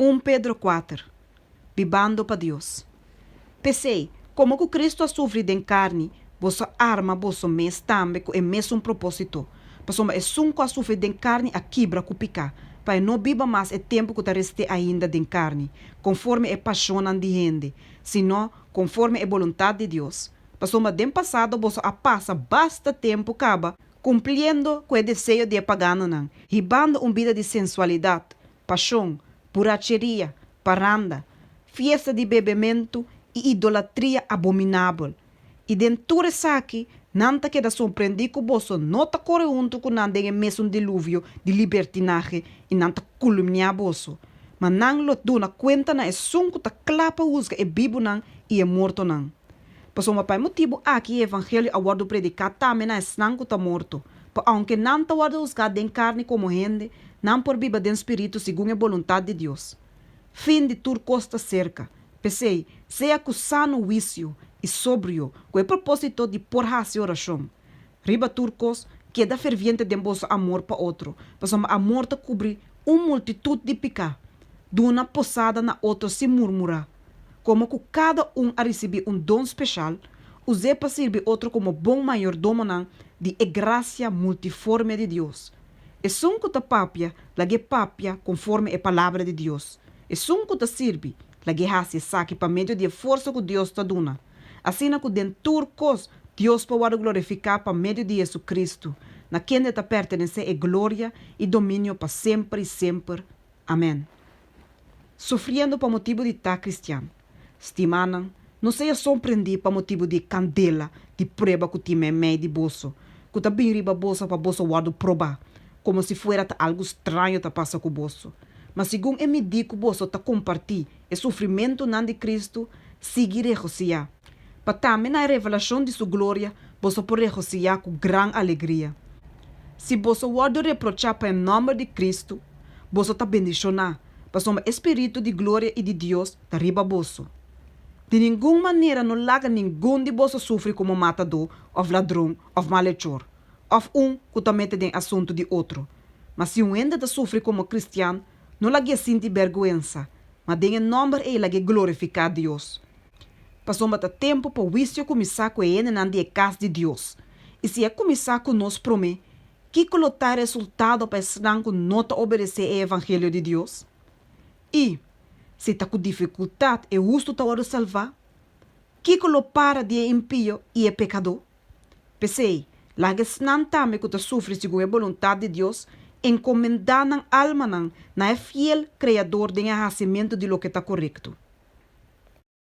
Un Pedro kuater, Bibando pa Dios. P'esei, komo ku Kristu a sufri den karni, boso arma boso mes tambe ku e mesun propósito, pasobra esun ku a sufri den karni a kibra ku piká, pa e no biba mas e tempu ku ta rest'é ainda den karni, konforme e pashonnan di hende, sino konforme e boluntat di Dios. Pasobra den pasado boso a pasa basta tempu kaba kumpliendo ku e deseo di e paganonan, hibando un bida di sensualidat, pashon, buracheria, paranda, fiesta di bebementu i idolatria abominabel. I den tur esaki, nan ta keda sorprendí ku boso no ta kore huntu ku nan den e mesun diluvio di libertinahe i nan ta kulumniá boso. Ma nan lo duna kuenta na esun ku ta kla pa husga e bibunan i e mortonan. Pasobra pa e motibu aki e evangelio a wòrdu prediká tambe na esnan ku ta morto, pa ounke nan ta wòrdu husgá den karni komo hende, nan por biba den spiritu segun e boluntat di Dios. Fin di tur kos ta serka. P'esei, sea ku sano huisio i sobrio ku e propósito di por hasi orashon. Riba tur kos, keda ferviente den boso amor pa otro, pasobra amor ta kubri un multitut di piká. Duna posada na otro sin murmurá. Komo ku kada un a risibí un don speshal, us'é pa sirbi otro komo bon mayordomonan di e grasia multiforme di Dios. Esun ku ta papia, lag'é papia konforme e Palabra di Dios. Esun ku ta sirbi, lag'é hasi esaki pa medio di e forsa ku Dios ta duna, asina ku den tur kos Dios por wòrdu glorifiká pa medio di JesuCristu, na kende ta pertenesé e gloria i dominio pa semper i semper. Amèn. Sufriendo pa motibu di ta kristian. Stimánan, no sea sorprendí pa motibu di e kandela di prueba ku tin meimei di boso, ku ta bin riba boso pa boso wòrdu probá, komo si fuera ta algu straño ta pasa ku boso. Ma segun e midí ku boso ta kompartí e sufrimentunan di Kristu, sigui regosihá, pa tambe na e revelashon di su gloria boso por regosihá ku gran alegria. Si boso wòrdu reprochá pa e nòmber di Kristu, boso ta bendishoná, pasobra e spiritu di gloria i di Dios ta riba boso. Di ningun manera no laga ningun di boso sufri komo matadó òf ladron òf malechor, òf un ku ta mete den asuntu di otro. Ma si un hende ta sufri komo kristian, no lag'é sinti bèrgwensa, ma den e nòmber ei lag'é glorifiká Dios. Pasobra ta tempu pa huisio kuminsá ku e hendenan di e kas di Dios, i si e kuminsá ku nos promé, kiko lo ta e resultado pa esnan ku no ta obedesé e evangelio di Dios? I, si ta ku difikultat e hustu ta wòrdu salvá, kiko lo para di e impio i e pekadó? P'esei, laga esnan tambe ku ta sufri segun e boluntat di Dios enkomendá nan almanan na e fiel Kreador den e hasimentu di loke ta korekto.